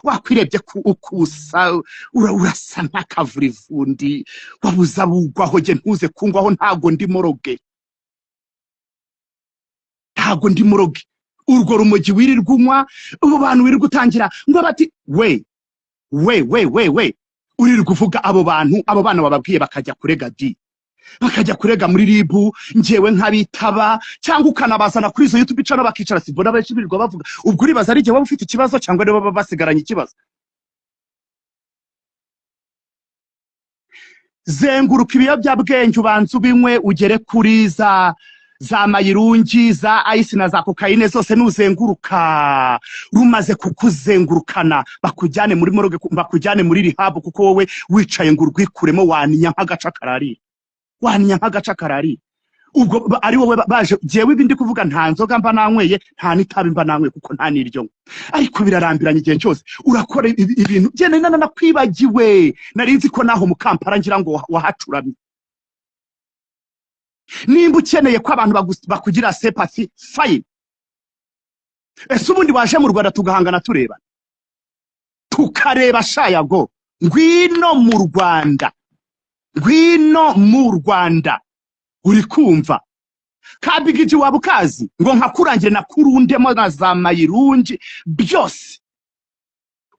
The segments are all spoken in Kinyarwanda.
Wakwirebye ku ukusa, urasa nk'akavurivundi wabuze abugwaho. Jye ntuze kungwaho, ntago ndi morgue, ntago ndi morgue. Urwo rumogi wirirwa unywa, abo bantu wirirwa utangira ngo bati we we we we we, uririrwa uvuga abo bantu, abo bana wababwiye bakajya kurega di, bakajya kurega muri RIB, njyewe nkabitaba, cyangwa ukanabazana kuri izo YouTube channel bakicara. Sibona benshi birirwa bavuga? Ubwo uribaza ari igihe waba ufite ikibazo cyangwa nibo baba basigaranye ikibazo? Zenguruka ibiyobyabwenge, ubanza ubinywe, ugere kuri za mayirungi, za ice na za kokayine zose. Nuzenguruka rumaze kukuzengurukana, bakujyane muri morgue, bakujyane muri rehab, kuko wowe wicaye ngo urwikuremo waninya nk'agaca kararira, waninya nk'agaca kararira. Ubwo ari wowe baje. Jewe ibi ndi kuvuga, nta nzoga mba nanyweye, nta n'itabi mba nanyweye, kuko nta n'iryo nywa, ariko birarambiranye. Igihe cyose urakora ibintu genda nana nakwibagiwe, nari nzi ko naho mu Kampala ngira ngo wahacuramye. Nimba ukeneye ko abantu bakugira sympathy, fine. Ese ubundi waje mu Rwanda tugahangana, turebana, tukareba shayago? Ngwino mu Rwanda, ngwino mu Rwanda. Uri kumva ka bigiji waba ukazi ngo nkakurangire nakurundemo na za mayirungi byose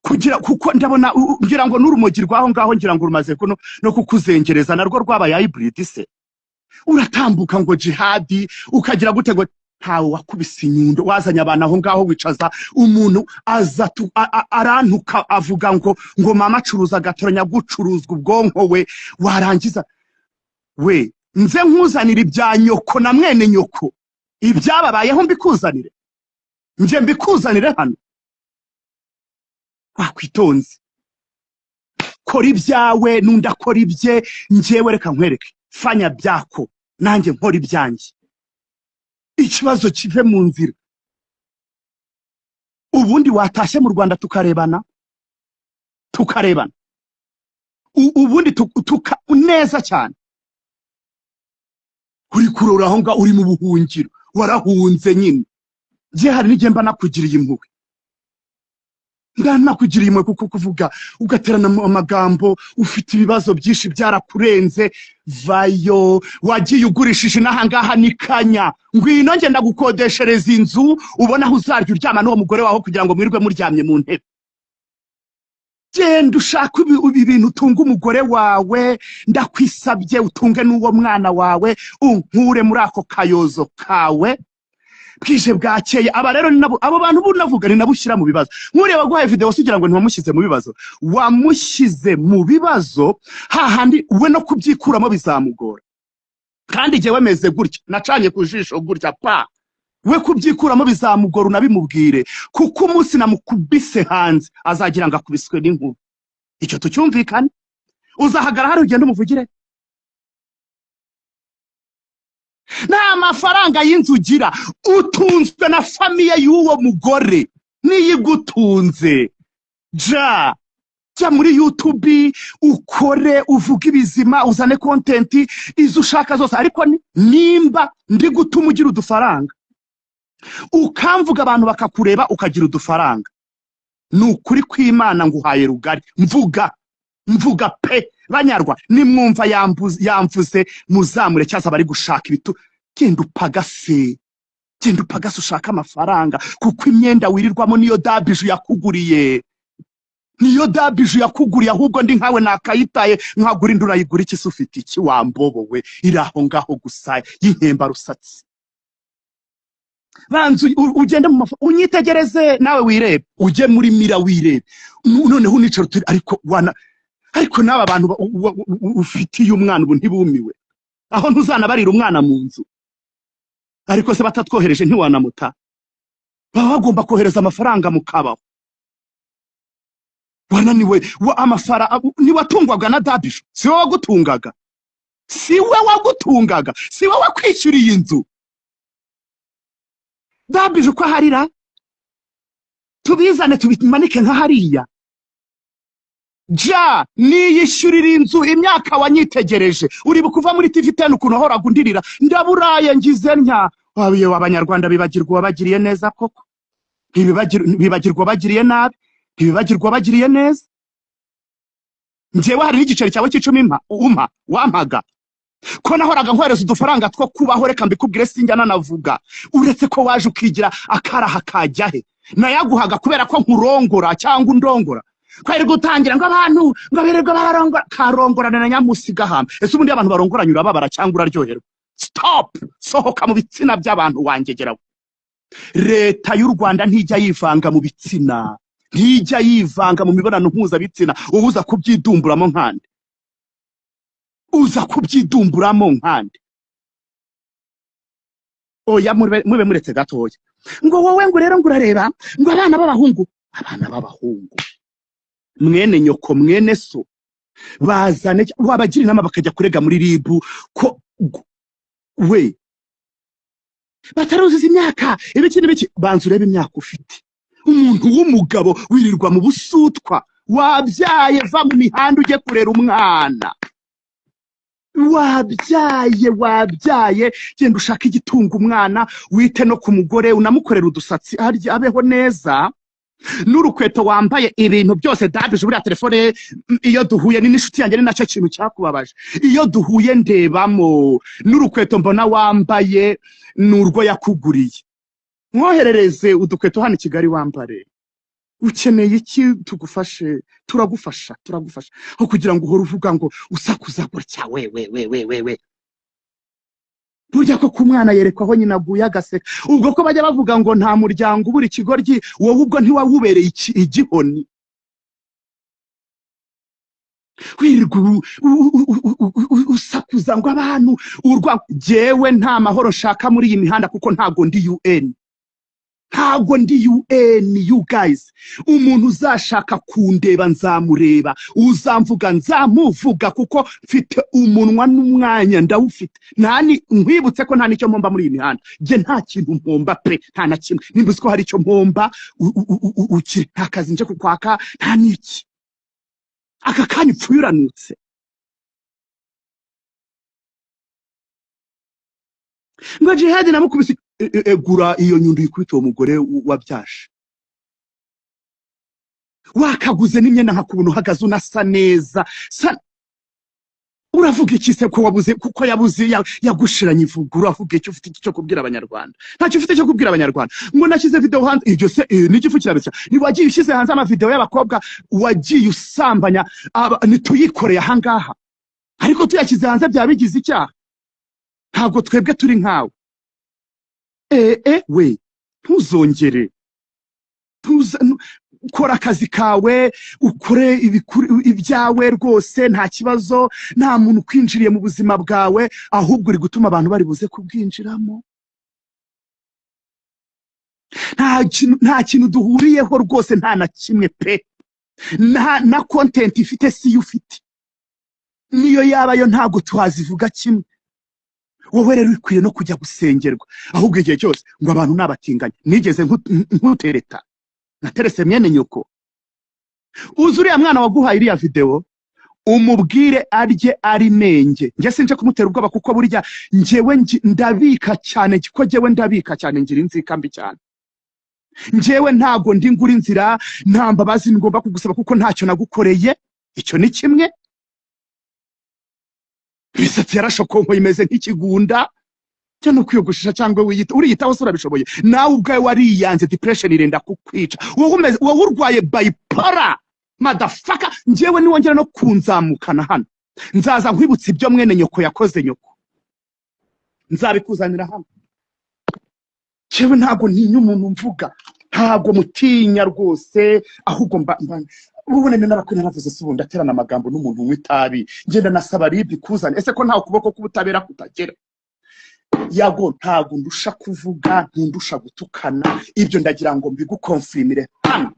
kugira, kuko ndabona ngira ngo n'urumogi rwaho ngaho ngira ngo rumaze kuno no kukuzengereza, narwo rwabaye hybrid. Se uratambuka ngo jihadi, ukagira gute ngo ntawe wakubise inyundo? Wazanye abantu aho ngaho, wicaza umuntu aza arantuka, avuga ngo mama acuruza agatoranya gucuruzwa ubwonko we. Warangiza we nze nkuzanire ibya nyoko na mwene nyoko, ibyababayeho mbikuzanire, nje mbikuzanire hano? Wakwitonze, kora ibyawe n'undi akora ibye. Njyewe reka nkwereke, fanya byako nanjye nkora ibyanjye, ikibazo kive mu nzira. Ubundi watashye mu Rwanda tukarebana, tukarebana, ubundi tuka neza cyane. Uri kurora aho ngaho uri mu buhungiro, warahunze nyine. Njye hari n'igihe mba nakugiriye impuhwe, mba nakugiriye impuhwe, kuko kuvuga ugaterana amagambo, ufite ibibazo byinshi byarakurenze. Vayo, wagiye ugurishije n'ahangaha ni kanya. Ngwino ngenda gukodeshereza inzu, ubona aho uzarya uryama n'uwo mugore wawe, kugira ngo mwirwe muryamye mu ntebe. Genda ushake ibintu utunge umugore wawe, ndakwisabye, utunge n'uwo mwana wawe, unkure muri ako kayozo kawe. Bwije bwakeye, aba rero ni nabo, abo bantu bunavuga ni nabo ushyira mu bibazo. Nk'uriya waguhaye video se, ugira ngo ntiwamushyize mu bibazo? Wamushyize mu bibazo hahandi we no kubyikuramo bizamugora. Kandi igihe wemeze gutya, nacanye ku jisho gutya pa, we kubyikuramo bizamugora. Unabimubwire, kuko umunsi namukubise hanze azagira ngo akubiswe n'inkuba. Icyo tucyumvikane. Uzahagara hari ugenda umuvugire? Nta mafaranga y'inzu ugira, utunzwe na famille y'uwo mugore, niyo igutunze. Ja jya muri YouTube ukore, uvuge ibizima, uzane content izo ushaka zose, ariko nimba ndi gutuma ugira udufaranga, ukamvuga abantu bakakureba, ukagira udufaranga, ni ukuri kw'Imana nguhaye rugari. Mvuga, mvuga pe. Banyarwa nimwumva yamvuze, muzamure cyangwa bari gushaka ibitu. Genda upagase, genda upagase ushake amafaranga, kuko imyenda wirirwamo niyo dabiju yakuguriye, niyo dabiju yakuguriye. Ahubwo ndi nkawe nakayitaye nkagura indi. Urayigura iki se? Ufite iki wambobowe? Iri aho ngaho gusa y'inkemba rusatsi. Banza ugende mu unyitegereze nawe wirebe, ujye muri mirror wirebe, noneho unicara uturi. Ariko wana, ariko n'aba bantu ufitiye umwana ubu ntibumiwe? Aho ntuzanabarira umwana mu nzu? Ariko se batatwohereje ntiwanamuta? Baba bagomba kohereza amafaranga mukabaho. Wananiwe wa ntiwatungwaga na dabisho? Si wowe wagutungaga? Si we wagutungaga? Si wowe wakwishyuriye inzu? Dabije uko aharira, tubizane tubimanike nka hariya. Ja niyishyurira inzu imyaka wanyitegereje. Uri kuva muri TV 10, ukuntu wahoraga undirira, ndaburaye, ngize ntya. Wabiye abanyarwanda bibagirwa uwabagiriye neza koko, bibagirwa abagiriye nabi. Ntibibagirwa bagiriye neza. Njyewe hari n'igiceri cyawe cy'icumi mpa umpa wampaga, ko nahoraga nkohereza udufaranga two kubaho. Reka mbikubwire, sinjya nanavuga, uretse ko waje ukigira akaraha kajya he. Nayaguhaga kubera ko nkurongora cyangwa undongora, kwari gutangira ngo abantu ngo birirwa bararongora, karongorana na nyamusiga hamba. Ese ubundi iyo abantu barongoranye urababara cyangwa uraryoherwa? Stop, sohoka mu bitsina by'abantu wangegerawe. Leta y'u Rwanda ntijya yivanga mu bitsina, ntijya yivanga mu mibonano mpuzabitsina. Uba uza kubyidumburamo nkande? Uza kubyidumburamo nkande? Oya, mube muretse gatoya. Ngo wowe, ngo rero, ngo urareba ngo abana b'abahungu, abana b'abahungu, mwene nyoko, mwene so, bazane wabagira inama bakajya kurega muri RIB ko we bataruzuza imyaka, ibiki n'ibiki. Banza urebe imyaka ufite. Umuntu w'umugabo wirirwa mu busutwa, wabyaye, va mu mihanda ujye kurera umwana. Wabyaye, wabyaye, genda ushake igitunga umwana, wite no ku mugore, unamukorera udusatsi arye abeho neza. N'urukweto wambaye, ibintu byose dabije. Buriya telefone ye, iyo duhuye, ni n'inshuti yanjye, ni nacyo kintu cyakubabaje. Iyo duhuye ndebamo n'urukweto mbona wambaye n'urwo yakuguriye. Mwoherereze udukweto hano i Kigali wambare. Ukeneye iki tugufashe? Turagufasha, turagufasha, aho kugira ngo uhore uvuga ngo usakuza gutya. We we we we we we, burya ko ku mwana yerekwa aho nyina aguye agaseka. Ubwo ko bajya bavuga ngo nta muryango ubura ikigoryi, wowe ubwo ntiwawubereye igihoni? Wirirwa usakuza ngo abantu urwa. Jyewe nta mahoro nshaka muri iyi mihanda, kuko ntabwo ndi UN, ntabwo ndi UN, you guys. Umuntu uzashaka kundeba nzamureba, uzamvuga nzamuvuga, kuko mfite umunwa n'umwanya ndawufite. Nta ni nkwibutse ko nta n'icyo mpomba muri iyi mihanda. Jye nta kintu mpomba pe, nta na kimwe. Nimba uzi ko hari icyo mpomba, ukiri nta kazi nje kukwaka, nta n'iki. Aka kanya upfuye uranutse. Ngo Jihadi namukubise. Egura iyo nyundo uyikubite uwo mugore wabyashe. Wakaguze n'imyenda nkakubona uhagaze unasa neza. Uravuga iki se ko wabuze, kuko yabuze yagushiranye ivuga? Uravuga iki? Ufite iki cyo kubwira Abanyarwanda? Ntacyo ufite cyo kubwira Abanyarwanda. Ngo nashyize video hanze, ibyo se n'igifu kirabeshya? Ni wagiye ushyize hanze amavideo y'abakobwa wagiye usambanya, ntituyikoreye ahangaha, ariko tuyashyize hanze byaba bigize icyaha? Ntabwo twebwe turi nkawe. We ntuzongere. Kora akazi kawe, ukore ibyawe rwose, nta kibazo, nta muntu ukwinjiriye mu buzima bwawe, ahubwo uri gutuma abantu bari buze kubwinjiramo. Nta kintu duhuriyeho rwose, nta na kimwe pe. Nta na content ifite si yo ufite, niyo yaba yo ntabwo twazivuga kimwe. Wowe rero ukwiye no kujya gusengerwa. Ahubwo igihe cyose ngo abantu nabatinganye. Nigeze nkutereta? Naterese mwene nyoko? Uzi uriya mwana waguhaye iriya video, umubwire arye ari menge. Njye sinje kumutera ubwoba, kuko burya njyewe ndabika cyane, kuko njyewe ndabika cyane, ngira inzika mbi cyane. Njyewe ntabwo ndi ngura inzira, nta mbabazi ngomba kugusaba kuko ntacyo nagukoreye. Icyo ni kimwe. Imisatsi yarashokonkoye, imeze nk'ikigunda. Cyo no kwiyogoshesha cyangwa wiyita, uriyitaho se? Urabishoboye? Nawe ubwawe wariyanze, depression irenda kukwica. Wowe umeze, wowe urwaye bipolar, motherfucker. Njyewe niwongera no kunzamukana hano, nzaza nkwibutsa ibyo mwene nyoko yakoze nyoko, nzabikuzanira hano. Njyewe ntabwo ntinya umuntu mvuga, ntabwo mutinya rwose, ahubwo mba ubona narakwe naravuze se. Ubundi aterana amagambo n'umuntu unywa itabi, ngenda nasaba RIB kuzana. Ese ko nta ukuboko k'ubutabera kutagera? Yago, ntabwo ndusha kuvuga, ntundusha gutukana. Ibyo ndagira ngo mbigukonfirmire hano,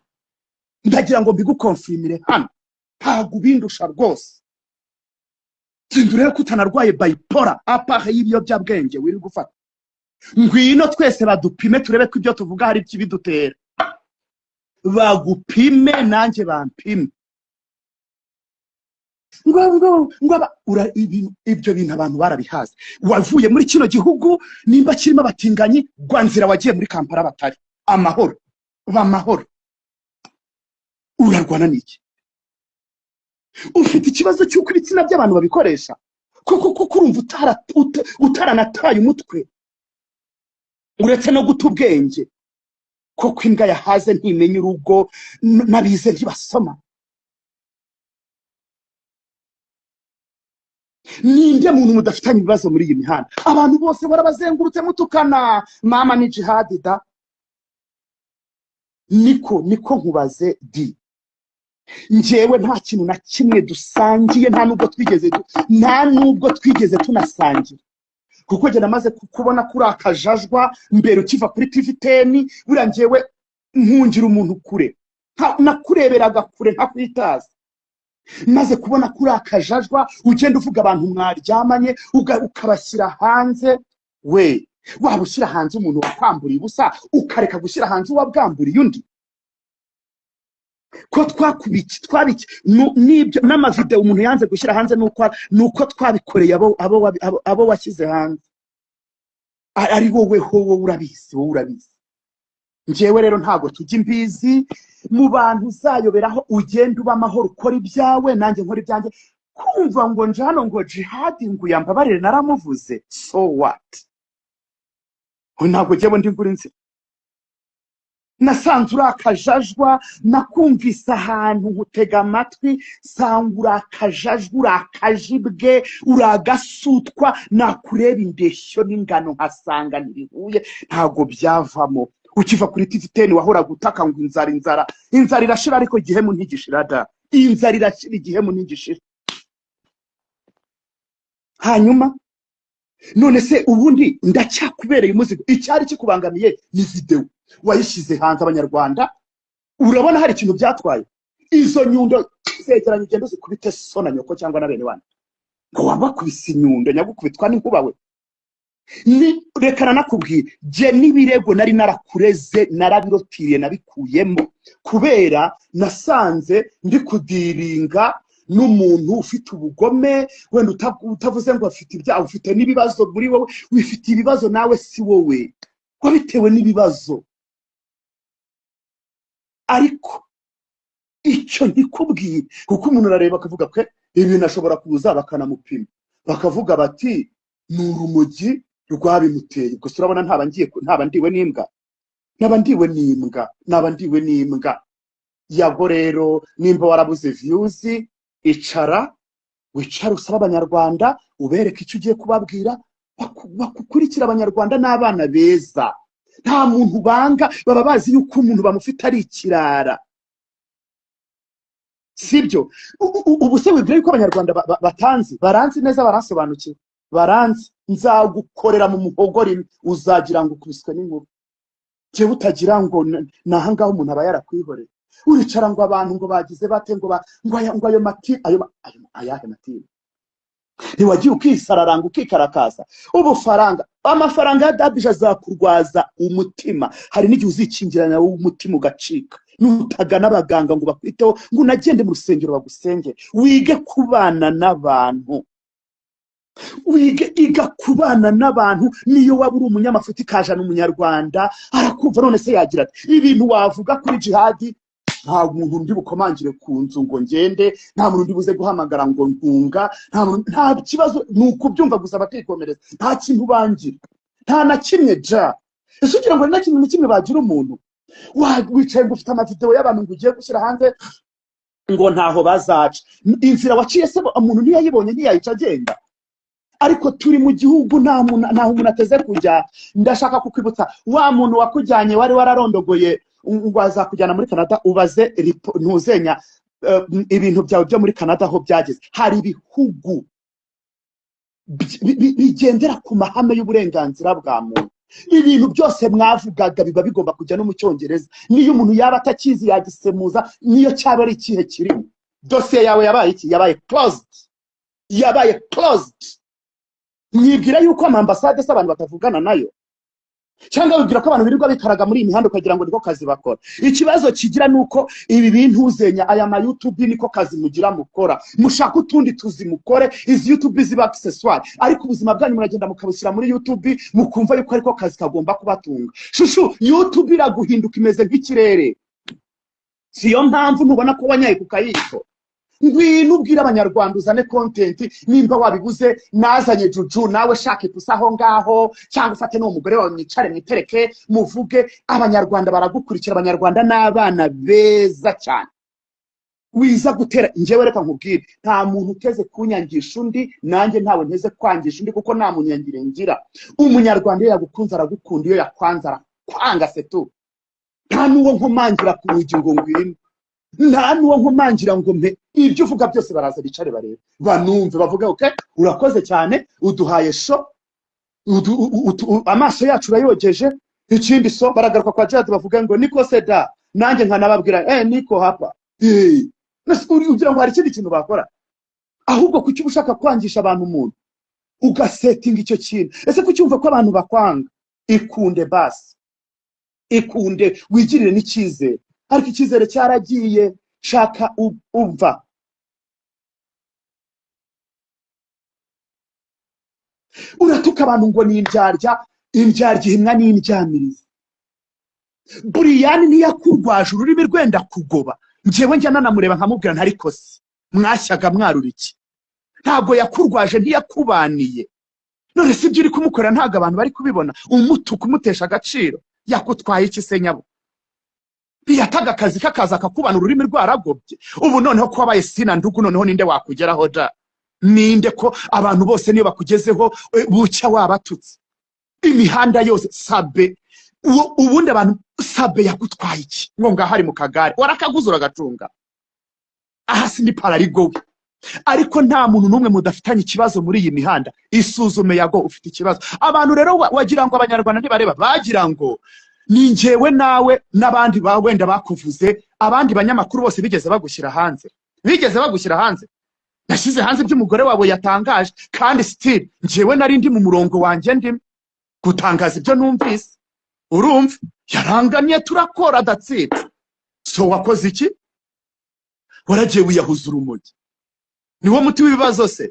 ndagira ngo mbigukonfirmire hano, ntabwo ubindusha rwose. Sinzi urebe ko utanarwaye bipolar, à part y'ibiyobyabwenge wirirwa ufata. Ngwino twese badupime, turebe ko ibyo tuvuga hari ikibidutera. Bagupime nanjye bampime. Ngo ibyo bintu abantu barabihaze. Wavuye muri kino gihugu nimba kirimo abatinganyi, gwa nzira wagiye muri Kampala batari amahoro, bamahoro. Urarwana n'iki? Ufite ikibazo cy'uko ibitsina by'abantu babikoresha, kuko urumva utaranataye umutwe, uretse no guta ubwenge. Koko imbwa yahaze ntimenya urugo, n'abize ntibasoma. Ninde muntu mudafitanye ibibazo muri iyi mihanda? Abantu bose barabazengurutse mutukana. Mama ni jihadi da. Niko nkubaze di, njyewe nta kintu na kimwe dusangiye, nta nubwo twigeze tunasangira, kuko njye namaze kubona kuri akajajwa mbere ukiva kuri TV10. Buriya njyewe nkungira umuntu kure, nakureberaga kure ntakwitaza. Maze kubona kuri akajajwa ugenda uvuga abantu mwaryamanye, ukabashyira hanze. We waba ushyira hanze umuntu wakwamburiye ubusa, ukareka gushyira hanze uwabwamburiye undi? Ko twakubiki twabiki n'ibyo n'amavideo umuntu yanze gushyira hanze, nuko twabikoreye abo washyize hanze. Ari wowe ho, wowe urabizi, wowe urabizi. Njyewe rero ntabwo tujya imbizi mu bantu uzayoberaho. Ugenda uba amahoro, ukora ibyawe, nanjye nkora ibyanjye. Kumva ngo nje hano ngo jihadi ngo uyambabarire naramuvuze, so what? Ntabwo njyewe ndi ngura inzira. Nasanze uri akajajwa, nakumvise ahantu nkutega amatwi, nsanga uri akajajwa, uri akajibwe, uri agasutwa. Nakureba indeshyo n'ingano nkasanga ntibihuye, ntabwo byavamo. Ukiva kuri TV10 wahoraga utaka ngo inzara, inzara, inzara irashira, ariko igihemu ntigishira da. Inzara irashira, igihemu ntigishira. Hanyuma none se ubundi ndacyakubereye umuzigo? Icyari kikubangamiye ni video wayishyize hanze abanyarwanda, urabona hari ikintu byatwaye? Izo nyundo zegeranye ugenda uzikubite so na nyoko cyangwa na bene wanyu, ngo wabakubise inyundo nyagukubitwa n'inkuba we. Ni reka nanakubwira, jye n'ibirego nari narakureze narabirotiriye, nabikuyemo, kubera nasanze ndi kudiringa n'umuntu ufite ubugome. Wenda utavuze ngo afite ibyaha, ufite n'ibibazo muri wowe, wifite ibibazo nawe, si wowe wabitewe n'ibibazo. Ariko icyo ntikubwiye, kuko umuntu arareba akavuga ko ibintu ashobora kuza bakanamupima bakavuga bati ni urumogi rwabimuteye. Gusa urabona ntaba ngiye ntaba ndiwe n'imbwa, ntaba ndiwe n'imbwa, ntaba ndiwe n'imbwa. Yago rero nimba warabuze views, icara wicare usaba abanyarwanda, ubereke icyo ugiye kubabwira, bakukurikira. Abanyarwanda n'abana beza, nta muntu banga, baba bazi yuko umuntu bamufite ari ikirara, sibyo? Ubu se wibwira yuko abanyarwanda batanzi? Baranzi neza, baransobanukiwe, baranzi. Nzagukorera mu muhogo rimwe uzagira ngo ukubiswe n'inkuba. Jewe utagira ngo naha ngaho umuntu aba yarakwihoreye. Uricara ngo abantu ngo bagize bate, ngo ngo aya, ngo ayo mati, ayo ayo ayahe mati? Ntiwagiye ukisararanga ukikarakaza ubufaranga. Amafaranga ya dabije azakurwaza umutima. Hari n'igihe uzikingirana wowe umutima ugacika, nutagana abaganga ngo bakwiteho, ngo unagende mu rusengero bagusengere. Wige kubana n'abantu, wige iga kubana n'abantu. Niyo waba uri umunyamafuti kajana umunyarwanda arakumva. None se yagira ati ibintu wavuga kuri jihadi, nta muntu ndi bukomangire ku nzu ngo ngende, nta muntu ndi buze guhamagara ngo ntunga, nta muntu, nta kibazo. Ni ukubyumva gusa bakikomereza, nta kintu bangira, nta na kimwe ja. Ese ugira ngo ni na kimwe na kimwe bagira umuntu? Wicaye ngo ufite amavideo y'abantu ngo ugiye gushyira hanze ngo ntaho bazaca. Inzira waciye se umuntu ntiyayibonye, ntiyayica agenda? Ariko turi mu gihugu nta muntu, ntaho umuntu ateze kujya. Ndashaka kukwibutsa wa muntu wakujyanye wari wararondogoye ngo azakujyana muri Canada, ubaze ntuzenya ibintu byawe byo muri Canada aho byageze. Hari ibihugu bigendera ku mahame y'uburenganzira bwa muntu. Ibintu byose mwavugaga biba bigomba kujya no mu Cyongereza, niyo umuntu yaba atakizi yagisemuza, niyo cyaba ari ikihe kirimo. Dosiye yawe yabaye iki? Yabaye closed, yabaye closed. Mwibwira yuko amambasade se abantu batavugana nayo? Cyangwa wibwira ko abantu birirwa bikaraga muri iyi mihanda ukagira ngo niko kazi bakora? Ikibazo kigira nuko ibi bintu uzenya aya ma YouTube niko kazi mugira mukora, mushaka utundi tuzi mukore, izi YouTube ziba accessoire, ariko ubuzima bwanyu muragenda mukabushyira muri YouTube, mukumva yuko ariko kazi kagomba kubatunga. Shushu, YouTube iraguhinduka imeze nk'ikirere. Siyo mpamvu ntubona ko wanyaye ku kayiko? Ngwino ubwire Abanyarwanda, uzane content. Nimba wabibuze, nazanye juju nawe, shaka ipusi aho ngaho, cyangwa ufate n'uwo mugore wawe, mwicare, mwitereke, muvuge. Abanyarwanda baragukurikira. Abanyarwanda ni abana beza cyane. Wiza gutera njyewe, reka nkubwire, nta muntu uteze kunyangisha undi, nanjye ntawe nteze kwangisha undi, kuko nta munyangire ngira. Umunyarwanda iyo yagukunze aragukunda, iyo yakwanze arakwanga, c'est tout. Nta n'uwo nkomangira ku rugi ngo ngwino, nta n'uwo nkomangira ngo mpe ibyo uvuga byose. Baraza bicare, barebe, banumve, bavuge: "Okay, urakoze cyane, uduhaye show, amaso yacu urayogeje." Ikindi, so baragaruka kwa Jihad, bavuga ngo "Niko seda", nanjye nkanababwira "Niko hapa." Ugira ngo hari ikindi kintu bakora? Ahubwo kuki uba ushaka kwangisha abantu umuntu, ugasetinga icyo kintu? Ese kuki wumva ko abantu bakwanga? Ikunde basi, ikunde, wigirire n'icyizere. Ariko icyizere cyaragiye. Shaka umva, uratuka abantu ngo ni indyarya. Indyarya ihimwa n'indyamirizi. Buriyani ntiyakurwaje ururimi rwenda kugoba? Njyewe njya nanamureba nkamubwira nti: "Ariko se mwashyaga mwarura iki?" Ntabwo yakurwaje, ntiyakubaniye. None si ibyo uri kumukorera ntabwo abantu bari kubibona? Umutuka, umutesha agaciro, yakutwaye iki se nyabo? Ntiyataga akazi kakaza akakubana ururimi rwaragobye? Ubu noneho ko wabaye sina ndugu, noneho ninde wakugeraho da? Ninde, ko abantu bose niyo bakugezeho, bucya wabatutse imihanda yose? Sabe ubundi abantu, Sabe yagutwaye iki? Ngo ngaho ari mu kagare, warakaguze uragacunga. Aha sindi pararigo we, ariko nta muntu n'umwe mudafitanye ikibazo muri iyi mihanda. Isuzume yago, ufite ikibazo. Abantu rero wagira ngo Abanyarwanda ntibareba, bagira ngo ni njyewe nawe n'abandi ba wenda bakuvuze. Abandi banyamakuru bose bigeze bagushyira hanze? Bigeze bagushyira hanze? Nashyize hanze ibyo umugore wawe yatangaje, kandi still njyewe nari ndi mu murongo wanjye, ndimo gutangaza ibyo numvise. Urumva yarangamye, turakora, that's it. So wakoze iki? Waragiye wiyahuza urumogi, niwo muti w'ibibazo se?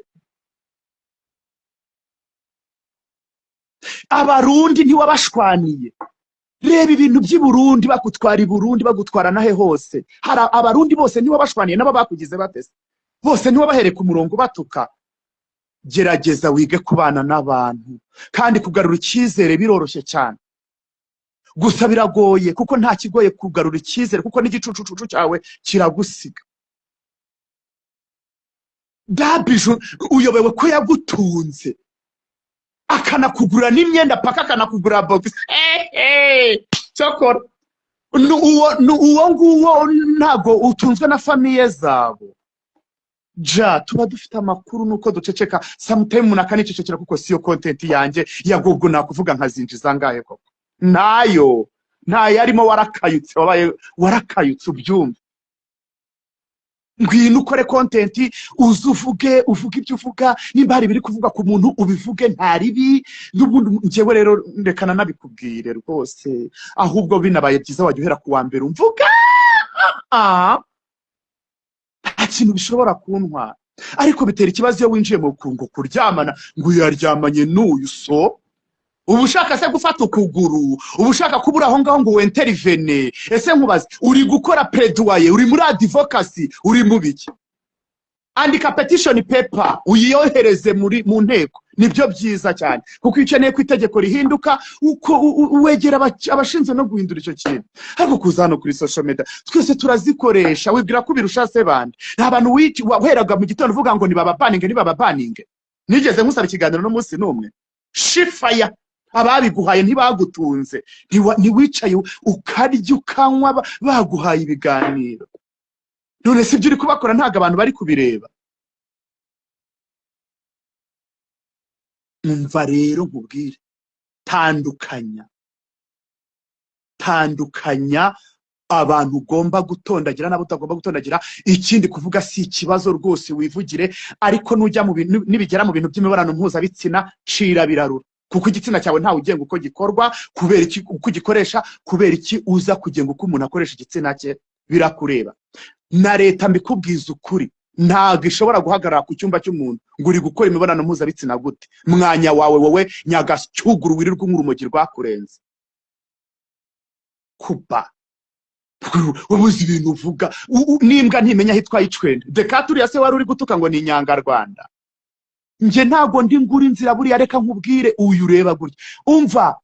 Abarundi ntiwabashwaniye? Reba ibintu by'i Burundi, bagutwara i Burundi, bagutwara nahe hose. Hari Abarundi bose ntiwabashwaniye? Nabo bakugize batese bose? Ntiwabahereye ku murongo batuka? Gerageza wige kubana n'abantu. Kandi kugarura icyizere biroroshye cyane, gusa biragoye, kuko nta kigoye kugarura icyizere, kuko n'igicucucucu cyawe kiragusiga. Dabiju uyobewe ko yagutunze, akanakugura n'imyenda, paka akanakugura box? Cyokora ni uwo nguwo ntabwo utunzwe na famille zabo. Ja tuba dufite amakuru nuko duceceka. Sometime umuntu akanicecekera, kuko siyo content yanjye. Yagubwo nakuvuga nkazinjiza angahe koko? Ntayo, ntayo arimo. Warakayutse, wabaye warakayutse, ubyumve. Ngwino ukore content, uze uvuge, uvuge ibyo uvuga. Nimba hari ibiri kuvuga ku muntu, ubivuge, nta ribi. N'ubundi njyewe rero reka nanabikubwire rwose, ahubwo binabaye byiza wajya uhera ku wa mbere umvuga. Nta kintu bishobora kuntwara, ariko bitera ikibazo iyo winjiye mu ngo kuryamana, ngo uyu yaryamanye n'uyu. So uba ushaka se gufata ukuguru? Uba ushaka kubura aho ngaho ngo wenterivene? Ese nkubaze, uri gukora plaidoyer, uri muri advocacy, uri mu biki? Andika petition paper, uyiyohereze muri mu nteko, nibyo byiza cyane, kuko iyo ukeneye ko itegeko rihinduka, uko wegera abashinzwe no guhindura icyo kintu. Ariko kuza hano kuri social media, twese turazikoresha, wibwira ko ubirusha se bande? Nta bantu waheraga mu gitondo uvuga ngo nibababaninge, nibababaninge. Nigeze nkusaba ikiganiro n'umunsi n'umwe? Shifaya, ababiguhaye ntibagutunze? Ntiwicaye ukarya, ukanywa, baguhaye ibiganiro? None si ibyo uri kubakora ntabwo abantu bari kubireba? Umva rero nkubwire, tandukanya, tandukanya abantu ugomba gutondagira n'abo utagomba gutondagira. Ikindi, kuvuga si ikibazo rwose, wivugire, ariko nujya mu bintu, nibigera mu bintu by'imibonano mpuzabitsina, cira birarura, kuko igitsina cyawe ntawe ugenga uko gikorwa. Kubera iki uko ugikoresha? Kubera iki uza kugenga uko umuntu akoresha igitsina cye? Birakureba. Na leta, mbikubwiza ukuri, ntabwo ishobora guhagarara ku cyumba cy'umuntu ngo uri gukora imibonano mpuzabitsina gute mwanya wawe, wowe nyagacyuguru wirirwa unywa urumogi rwakurenze kuba. Wabuze ibintu uvuga. N'imbwa ntimenya aho itwaye icwende. Deka turiya se wari uri gutuka ngo ni inyangarwanda. Njye ntago ndi ngura inzira. Buriya reka nkubwire, uyu ureba gutya, umva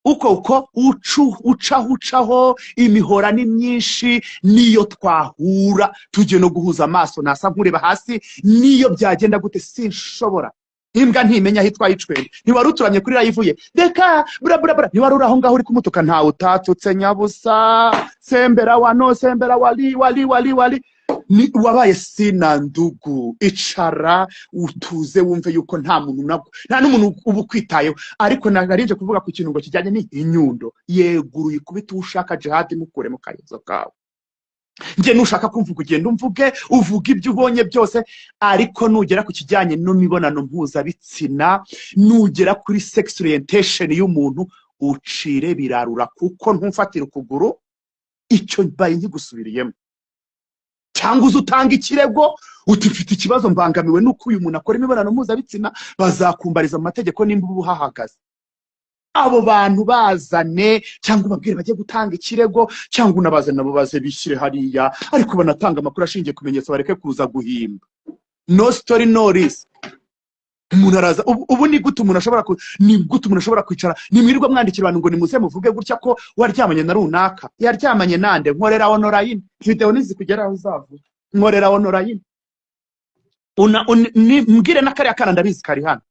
uko ucu ucaho ucaho, imihora ni myinshi. Niyo twahura tugiye no guhuza amaso, nasa nkureba hasi. Niyo byagenda gute, sinshobora. Imbwa ntimenya aho itwaye icwende. Ntiwari uturamye kuri live ye? Reka bura bura bura. Ntiwari uri aho ngaho uri kumutuka? Ntawe utatutse nyabusa. Sembera wano, sembera wali wali wali wali. Ni wabaye sina ndugu. Icara utuze, wumve yuko nta muntu nabwo, nta n'umuntu uba ukwitayeho. Ariko narinje kuvuga ku kintu ngo kijyanye n'inyundo. Yeguruye ikubita uwo ushaka jihadi, mukure mu kayozo kawe. Njye nushaka kumvuga, ugenda umvuge, uvuga ibyo ubonye byose, ariko nugera ku kijyanye n'imibonano mpuzabitsina, nugera kuri sex orientation y'umuntu, ucire birarura, kuko ntumfatire ukuguru. Icyo mbaye nkigusubiriyemo. Cyangwa uze utanga ikirego uti: "Mfite ikibazo, mbangamiwe n'uko uyu muntu akora imibonano mpuzabitsina." Bazakumbariza mu mategeko nimba uba uhahagaze. Abo bantu bazane, cyangwa ubabwire bajye gutanga ikirego, cyangwa unabazane nabo baze bishyire hariya, ariko banatanga amakuru ashingiye ku bimenyetso, bareke kuza guhimba. No story, no risk. Umuntu araza ubu ni gute umuntu ashobora kwicara? Nimwirirwa mwandikira abantu ngo nimuze muvuge gutya ko waryamanye na runaka. Yaryamanye nande? Nkorera online video nizikugeraho uzavuga. Nkorera online. Mbwire na kariya kana, ndabizi kari hano,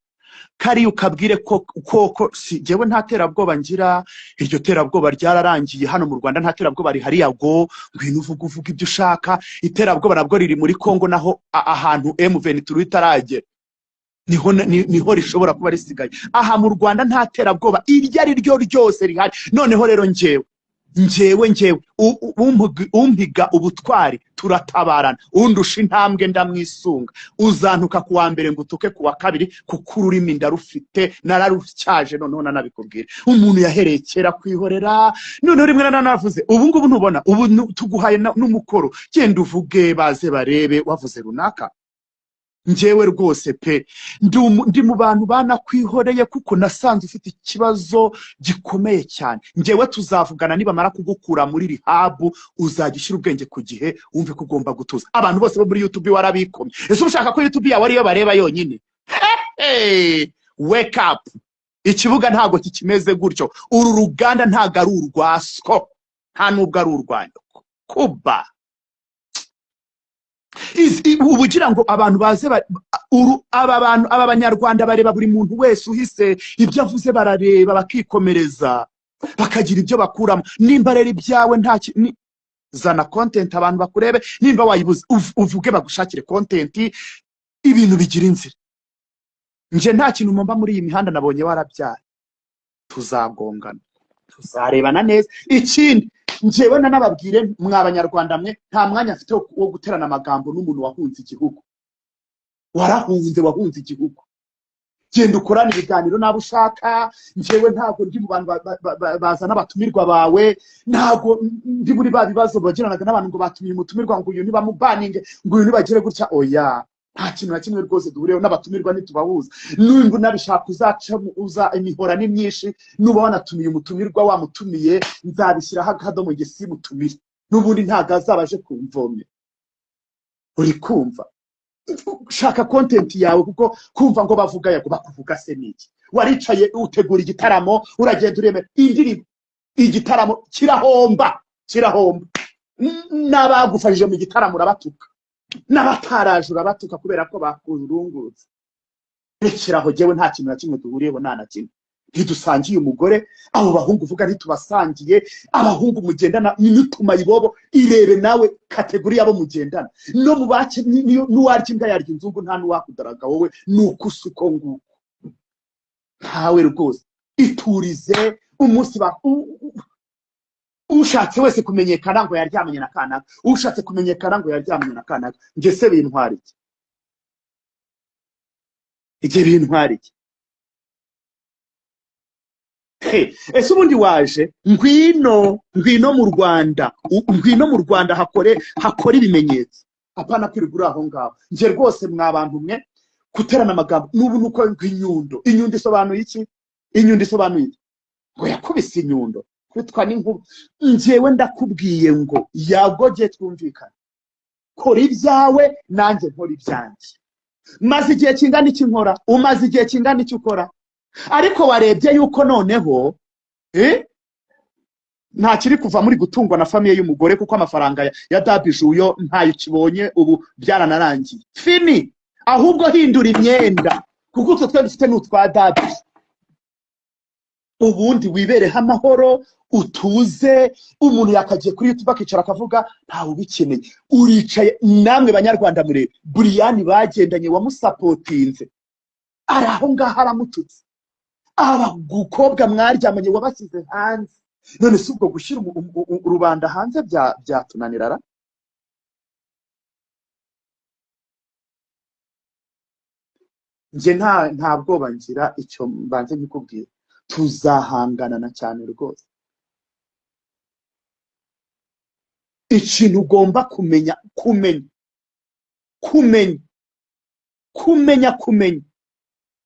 kariya ukabwire ko koko si jyewe nta terabwoba ngira. Iryo terabwoba ryararangiye. Hano mu Rwanda nta terabwoba rihari. Yago, ngwino uvuge, uvuge ibyo ushaka. Iterabwoba nabwo riri muri Kongo, naho ahantu M23 itaragera niho niho rishobora kuba risigaye. Aha mu Rwanda nta terabwoba iryo ari ryo ryose rihari. Noneho rero njyewe umpiga ubutwari turatabarana, undusha intambwe ndamwisunga. Uzantuka ku wa mbere, ngo utuke ku wa kabiri, kuko ururimi ndarufite, nararutyaje. Noneho nanabikubwira, umuntu yahereye kera kwihorera. Noneho rimwe nanavuze, ubu ngubu ntubona ubu tuguhaye n'umukoro, genda uvuge, baze barebe wavuze runaka. Njyewe rwose pe, ndi mu bantu banakwihoreye, kuko nasanze ufite ikibazo gikomeye cyane. Njyewe tuzavugana nibamara kugukura muri rehab, uzajya ushyira ubwenge ku gihe, wumve ko ugomba gutuza. Abantu bose bo muri YouTube warabikomye. Ese uba ushaka ko YouTube yawe ariyo bareba yonyine? Hey, wake up! Ikibuga ntabwo kikimeze gutyo. Uru ruganda ntabwo ari urwa so, nta nubwo ari urwa nyoko kuba ubu ugira ngo abantu baze aba bantu, aba banyarwanda bareba buri muntu wese uhise ibyo avuze, barareba bakikomereza, bakagira ibyo bakuramo. Nimba rero ibyawe nta zana content abantu bakurebe. Nimba wayibuze, uvuge bagushakire content. Ibintu bigira inzira. Nje nta kintu mpomba muri iyi mihanda. Nabonye warabyara, tuzagongana, tuzarebana neza. Ikindi, njyewe nanababwire mwa banyarwanda mwe, nta mwanya mfite wo guterana amagambo n'umuntu wahunze igihugu. Warahunze, wahunze igihugu, genda ukorane ibiganiro n'abo ushaka. Njyewe ntabwo ndi mu bantu bazana abatumirwa bawe. Ntabwo ndi muri ba bibazo bagiranaga n'abantu ngo batumiye umutumirwa, ngo uyu ntibamubaninge, ngo uyu ntibagire gutya. Oya, nta kintu na kimwe rwose duhuriyeho n'abatumirwa, ntitubahuza. Nimba unabishaka, uzaca uza, imihora ni myinshi. Nuba wanatumiye umutumirwa, wamutumiye, nzabishyiraho akadomo nge simutumire. N'ubundi ntabwo azaba aje kumvomera. Uri kumva? Shaka content yawe, kuko kumva ngo bavuga yago, bakuvuga se niki? Waricaye utegura igitaramo, uragenda uremera indirimbo, igitaramo kirahomba, kirahomba. N'abagufashije mu gitaramo urabatuka, n'abataraje urabatuka kubera ko bakurungurutse. Rekeraho. Jyewe nta kintu na kimwe duhuriyeho, nta na kimwe. Ntidusangiye umugore. Abo bahungu uvuga ntitubasangiye. Abahungu mugendana n'utuma ibobo, irebe nawe category y'abo mugendana. No mu bake n'uwarya imbwa yarya inzungu, nta n'uwakudaraga wowe. Ni uko usa uko nguko, ntawe rwose. Iturize. Umunsi ba ushatse wese kumenyekana ngo yaryamanye na kanaka, ushatse kumenyekana ngo yaryamanye na kanaka, njye se bintwara iki? Ibyo bintwara iki? He, ese ubundi waje? Ngwino, ngwino mu Rwanda, ngwino mu Rwanda hakore ibimenyetso, apana kwirirwa uri aho ngaho. Njye rwose mwa bantu mwe, guterana amagambo n'ubu nuko ngo inyundo, inyundo isobanuye iki? Inyundo isobanuye iki? Ngo yakubise inyundo. Kwitwa n'inkuba. Njyewe ndakubwiye ngo yagoge, twumvikane, kora ibyawe, nanjye nkora ibyanjye. Maze igihe kingana iki nkora, umaze igihe kingana iki ukora, ariko warebye yuko noneho nta kiri kuva muri gutungwa na famille y'umugore, kuko amafaranga ya Dabijou yo ntayo ukibonye, ubu byaranarangiye, fini. Ahubwo hindura imyenda, kuko utwo twe dufite ni utwa Dabijou. Ubundi wibereho amahoro, utuze. Umuntu yakagiye kuri YouTube akicara akavuga, ntawe ubikeneye. Uricaye, namwe Banyarwanda murebe Buriyani bagendanye wamusapotinze, ari aho ngaho aramututse. Abakobwa mwaryamanye wabashyize hanze. None si ubwo gushyira rubanda hanze byatunanira ra? Njye nta bwoba ngira, icyo mbanze nkikubwira, tuzahangana na cyane rwose. Ikintu ugomba kumenya, kumenya, kumenya, kumenya, kumenya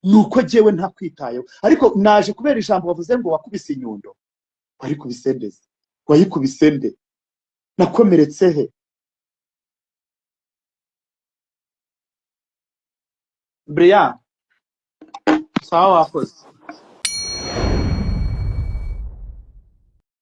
ni uko jyewe ntakwitayeho. Ariko naje kubera ijambo wavuze ngo wakubise inyundo, warikubise nde se? Wayikubise nde? Nakomeretse he? Brian, sawa, wakoze.